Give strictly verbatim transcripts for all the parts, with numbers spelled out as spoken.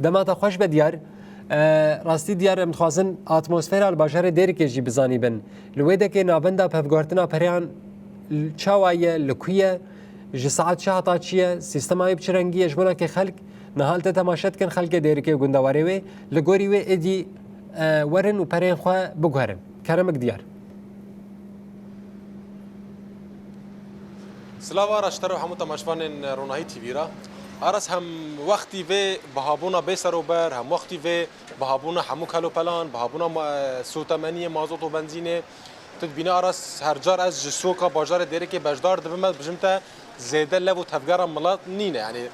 Dema te xweş be Diyar. E, rastî Diyar, em dixwazin atmosfera li bajarê Dêrikê jî bizanîbin. Li wê dekê navenda pevguhertina pereyan çawa ye, li ku ye, ji saet çi heta çi ye, sîstema wê bi çi rengî ye, ji bona ke xelk niha li te temaşe dikin, xelkê Dêrikê û gundewarê wê, li gorî wê êdî, e, werin û pereyên xwe biguherin. Kerem Diyar. Silav Aras ji te re û hemû temaşevanên Ronahî T V re. Aras, hem wextî vê bihabûna bê serober, hem wextî vê bihabûna hemû kelopelan, bihabûna ma-, sotemeniyê, mazot û benzînê. Tu dibînî Aras, her car ez ji soka bajarê Dêrikê beşdar dibim, ez bijim te zêde lev û tevgera milat nîne. Yanî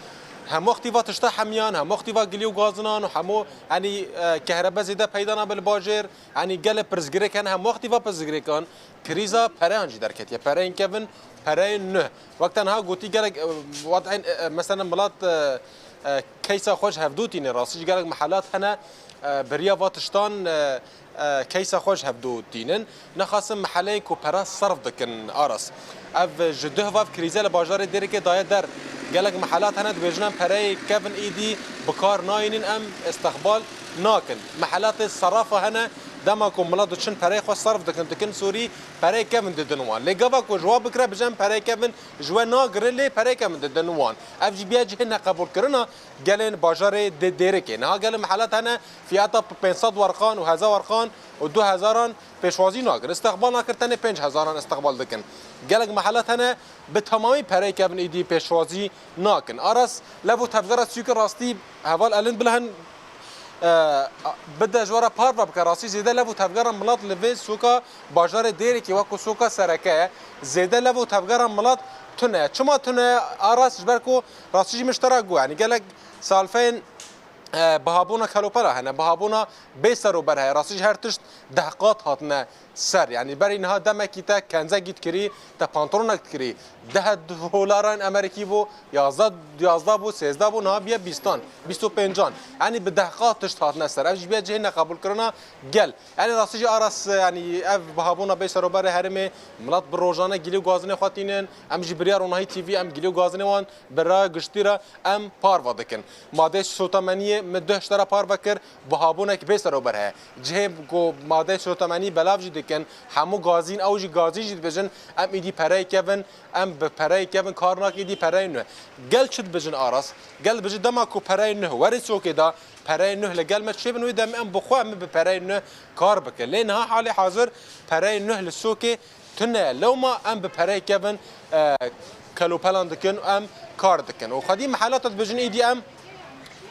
hem wextî va tişta hemiyan, hem wextî va gilî û gazinan û hemû, yanî, e, kehrebe zêde peyda nabe li bajêr. Yanî gelek pirsgirêk hene, hem wextî va pirsgirêkan krîza pereyan jî derketiye. Pereyên kevin, pereyên nuh. Wek te niha gotî gelek, e, wad'ên, e, e, mesela milat, e, e, keysa xwe ji hevdû tîne. Rastî jî gelek mehelat hene, e, beriya va tiştan, e, e, keysa xwe ji hevdû tînin. Nexasim meheleyên ku pera serf dikin Aras. Ev ji duh ve ev krîze li bajarê Dêrikê daye der. Gelek mehelat hene dibêjin em pereyê kevin êdî bi kar nayînin, em îstixbal nakin. Mehelatê serafa hene, dema ku milet diçin pereyê xwe serf dikin, dikin sorî, pereyê kevin didin wan. Lê gava ku ji wan bikire, bijin em pereyê kevin ji we nagirin, lê pereyê kevin didin wan. Ev jî biya cihê neqebûlkirina gelên bajarê Dê-, Dêrikê. Niha gelek mehelat hene, fiyata pênc sed werqan û hezar werqan û du hezaran pêşwazî nakin. Îstixbal nakin, tenê pênc hezaran îstixbal dikin. Gelek mehelat hene, bi temamî pereyê kevin êdî pêşwazî nakin. Aras, lev û tevgera sûkê rastî heval Elin Bilhen, e, bide ji we re parve bike. Rastî zêde lev û tevgera milat li vê sûka bajarê Dêrikê wek ku sûka sereke ye. Zêde lev û tevgera milat tune ye. Çima tune ye Aras? Ji ber ku rastî jî min ji te re got, yanî gelek salfeyên, e, bihabûna kelopela hene, bihabûna bê serober heye. Rastî jî her tişt deh qat hatine ser. Yanî berî niha demekî te kenzekî dikirî, te pantolonek dikirî, deh dolarên Amerîkî bû, yazdeh, yazdeh bû, sêzdeh bû, niha biye bîstan, bîst û pêncan. Yanî bi deh qat tişt hatine ser. Ev jî biye cihê neqebûlkirina gel. Yanî rastî jî Aras, yanî ev bihabûna bê seroberê herêmê, milet bi rojane gilî û gazinê xwe tînin. Em jî bi riya Ronahî T V em gilî û gazinê wan bi raya giştî re em parve dikin. Madeyê sotemeniyê min duh ji te re parve kir, bihabûnek bê serober heye. Cihê ku madeyê sotemenî belav jî dikin, hemû gazîn, ew jî gazîn jî dibêjin, em êdî pereyê kevin, em bi pereyê kevin kar nakin, êdî pereyê nuh. Gel çi dibêjin Aras? Gel dibêjin dema ku pereyê nuh were sokê de, pereyê nuh li gel me çêbin, wê demê em bi xwe em bi pereyê nuh kar bikin. Lê niha halê hazir pereyê nuh li sokê tune ye. Lewma em bi pereyê kevin, e, kelopelan dikin û em kar dikin. Û xwedî mehelata dibêjin êdî em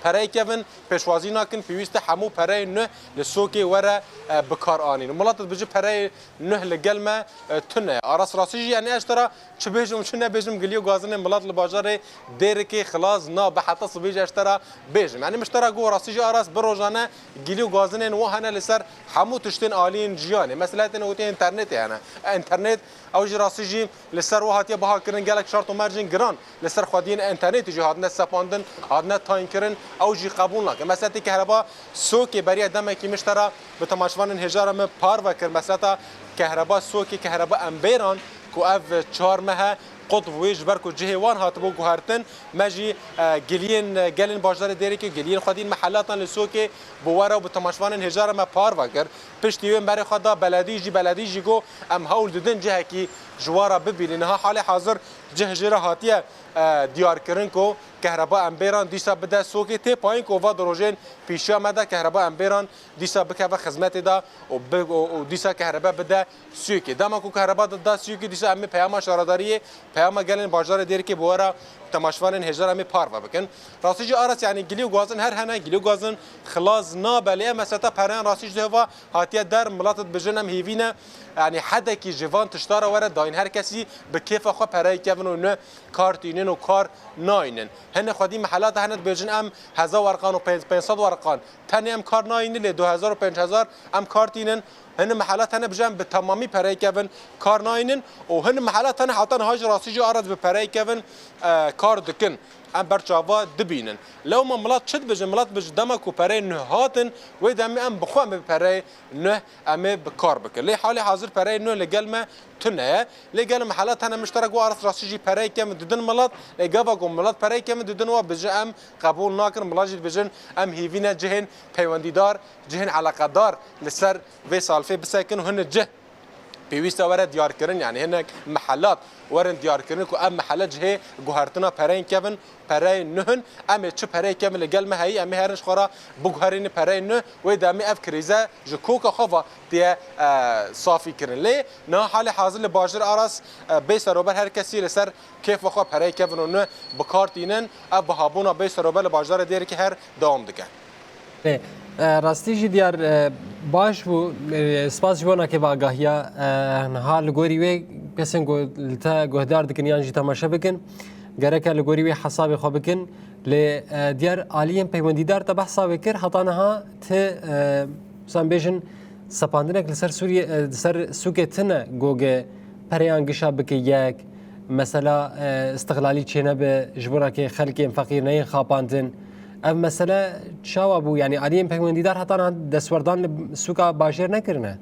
pereyê kevin pêşwazî nakin, pêwîst e hemû pereyê nuh li sokê were, e, bi kar anîn. Û milet dibêje pereyê nuh li gel me, e, tune ye. Aras rastî jî, yanî ez ji te re çi bêjim, çi nebêjim, gilî û gazinên milet li bajarê Dêrikê xilas nabe, heta sibê jî ez ji te re bêjim. Yanî min ji te re got, rastî jî Aras bi rojane gilî û gazinên wan hene li ser hemû tiştên aliyên jiyanê. Mesela, têne û tê înternetê hene. Înternet, ew jî rastî jî li ser wan hatiye biha kirin gelek şert û mercên giran. Li ser xwediyên înternetê jî hatine sepandin, hatine tayin kirin, ew jî qebûl nakin. Mesela, tê kehreba sokê beriya demekî min ji te re bi temaşevanên hêja re min parve kir. Mesela, kehreba sokê, kehreba embêran ku ev çar meh e, qutb wê ji ber ku cihê wan hatibû guhertin, me jî, e, giliyên, e, gelên bajarê Dêrikê, giliyên xwediyên mehelatan li sokê bi we re û bi temaşevanên hêja re me parve kir. Piştî wê berê xwe da beledî jî, beledî jî got, em hewl didin cihekî ji we re bibînin. Niha halê hazir cih jê re hatiye, e, diyarkirin ku kehreba embêran dîsa bide sokê, tê payîn ku va di rojên pêşiya me de kehreba embêran dîsa bikeve xizmetê de û bi-, û, û dîsa kehrebe bide sûkê. Dema ku kehreba da, da sûkê, dîsa em ê peyama şaredariyê, peyama gelên bajarê Dêrikê bi we re temaşevanên hêja re em ê parve bikin. Rastî jî Aras, yanî gilî û gazin her hene, gilî û gazin xilas nabe, lê em mesela pereyan rastî jî diheva hatiye der, milet dibêjin em hêvî ne, yanî hedekî ji van tişta re were dayîn, her kesî bi kêfa xwe pereyê kevin û ne kar tînin û kar naynin. Hene xwedî mehelata hene dibêjin em hezar werqan û pênc, pênc sed werqan tenê em kar naynin, lê du hezar û pênc hezar em kar tînin. Hin mehelat hene bijin em bi temamî pereyê kevin kar naynin û hin mehelat hene heta niha jî rastî jî Aras bi pereyê kevin, e, kar dikin. em berçava dibînin. Lewma milat çi dibêjin? Milat dibêjin dema ku pereyê nuh hatin, wê demê em bi xwe em ê bi pereyê nuh em ê bi kar bikin. Lê halê hazir pereyê nuh li gel me tune ye. Lê gel mehela tene mişterek û arast rastî jî pereyê kevin didin milat. Lê gava ku milat pereyê kevin didin wa bêjin em qebûl nakin. Milat jî dibêjin em hîvî ne cihên peywendîdar, cihên eleqedar li ser vê salfê bisekin û hinek cih pêwîst e were diyarkirin, yanî hinek mehelat werin diyarkirin ku ev mehele cihê guhertina pereyên kevin, pereyên nuh in, em ê çi pereyê kevin li gel me heyî, em ê herin ji xwe re biguherînin pereyên nuh, wê demê ev krîze ji koka xwe ve tê, e, safî kirin. Lê niha halê hazir li bajêr Aras, e, bê serober her kesî li ser kêfa xwe pereyê kevin û nuh bi kar tînin, ev bihabûna bê serober li bajarê Dêrikê her dewam dike. Ê, e, rastî jî diyar, e, baş bû. E, spas ji bo nakê ve agahiya, e, niha li gorî wê kesên ku li te guhdar dikin yan jî temaşe bikin, gereke li gorî wê hesabê xwe bikin. Lê, e, diyar aliyên peywendîdar te behsa wê kir, heta niha ti, e, sen bêjin sepandinek li ser Sûriye, e, li ser sûkê tine goge pereyan gişa bike yek, mesela, e, istiqlalî çênebe, ji bo nakê xelkên feqîr neyên xapandin. Ev mesele çawa bû? Yanî aliyên peywendîdar heta niha destwerdan li sûka bajêr nekirine?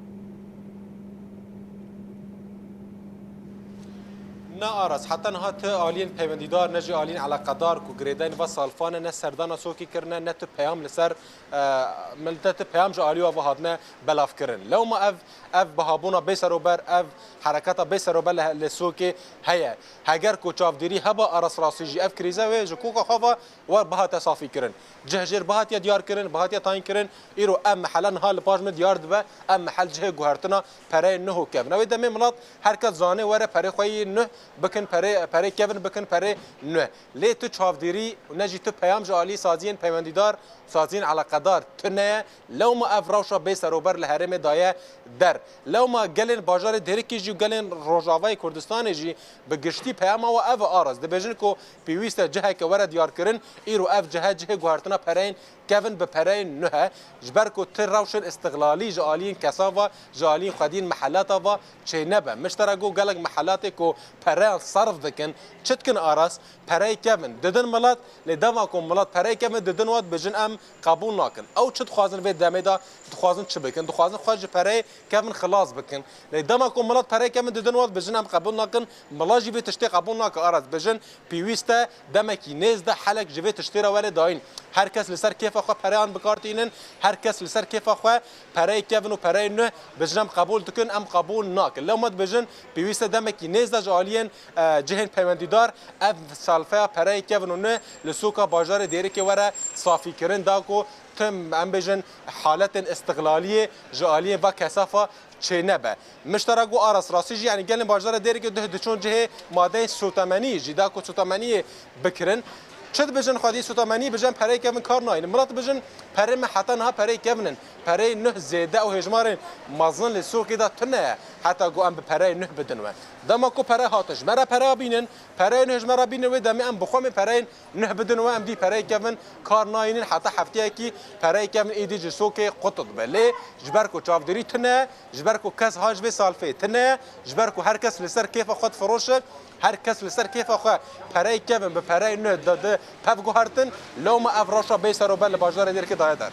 Ne Aras, heta niha ti aliyên peywendîdar, ne jî aliyên eleqedar ku girêdayên va salfane, ne serdana sokî kirine, ne tu peyam li ser, e, milete ti peyam ji alî wa ve hatine belavkirin. Lewma ev, ev bihabûna bê serober, ev hereketa bê serober li, li sokê heye. Heger ku çavdêrî heba Aras rastî jî ev krîze wê ji koka xwe ve wer bihate safî kirin. Cih jêr bihatiye diyar kirin, bihatiye tayîn kirin. Îro ev mehele niha li paş me diyar dibe, ev mehel cihê guhertina pereyê nuh û kevin. Ew ê demê milat her kes zane were perê xwe yê nuh bikin, perê, perê kevin bikin, perê nuh. Lê tu çavdêrî û ne jî tu peyam ji alî saziyên peywendîdar, saziyên eleqedar tune ye. Lewma ev rewşa bê serober li herêmê daye der. Lewma gelên bajarê Dêrikê jî û gelên Rojavayê Kurdistanê jî bi giştî peyama we ev e Aras. Dibêjin ku pêwîst e ciheke were diyarkirin, îro ev cihe cihê guhertina pereyên kevin bi pereyên nuh e. Ji ber ku ti rewşên îstiqlalî ji aliyên kesan ve, ji aliyên xwediyên mehelata ve çênebe. Miştera ku gelek mehelatê ku pereyan serf dikin, çi dikin Aras? Pereyê kevin didin milet, lê dema ku milet pereyê kevin didin, wat dibêjin em qebûl nakin. Ew çi dixwazin vê demê de, dixwazin çi bikin? Dixwazin xwe ji pereyê kevin xilas bikin. Lê dema ku milet pereyê kevin didin, wat dibêjin em qebûl nakin, milet jî vê tiştê qebûl nake Aras. Dibêjin pêwîst e demekî nêz de helek ji vê tiştê re were dayîn. Her kes li ser kêfa xwe pereyan bi kar tînin, her kes li ser kêfa xwe pereyê kevin û pereyê nuh dibêjin em qebûl dikin, em qebûl nakin. Lewma dibêjin pêwîst e demekî nêz de ji aliyên, e, cihên peywendîdar ev salfeya pereyê kevin û nuh li sûka bajarê Dêrikê were safîkirin, da ku tim, em bêjin, haletên îstiqlaliyê ji aliyê va kesafa çênebe. Miştera ku Aras rastî jî, yanî gelên bajarê Dêrikê duh diçûn cihê madeyên sotemenî jî, da ku sotemeniyê bikirin. Çi dibêjin xwedî sotemenî, bêjin pereyê kevin kar nayînin. Milet dibêjin perê me heta niha pereyê kevin in. Pereyê nuh zêde û hêjmarên mezin li sûkê de tune ye. Heta ku em bi pereyê nuh bidin we. Dema ku pere hate ji me re pere bînin, pereyê nuh ji me re bînin, wê demê em bi xwe mê pereyên nuh bidin we, em dî pereyê kevin kar nayînin, heta hefteyekî pereyê kevin êdî ji sûkê qut dibe. Lê ji ber ku çavdêrî tune, ji ber ku kes ha ji vê salfê tune, ji ber ku her kes li ser kêfa xwe difiroşe, her kes li ser kêfa xwe pereyê kevin bi pereyê nuh dide pev guhertin, lewma ev rewşa bê serober li bajarê Dêrikê daye der.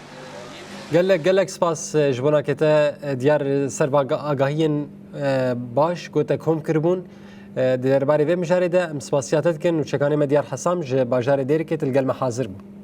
Gelek, gelek spas, e, ji bo nakê te, e, diyar ser va aga-, agahiyên, e, baş ku te kom kiribûn. E, di derbarê vê mijarê de em spasiya te dikin û çekanê me Diyar Hesam ji bajarê Dêrikê tu li gel me hazir bû.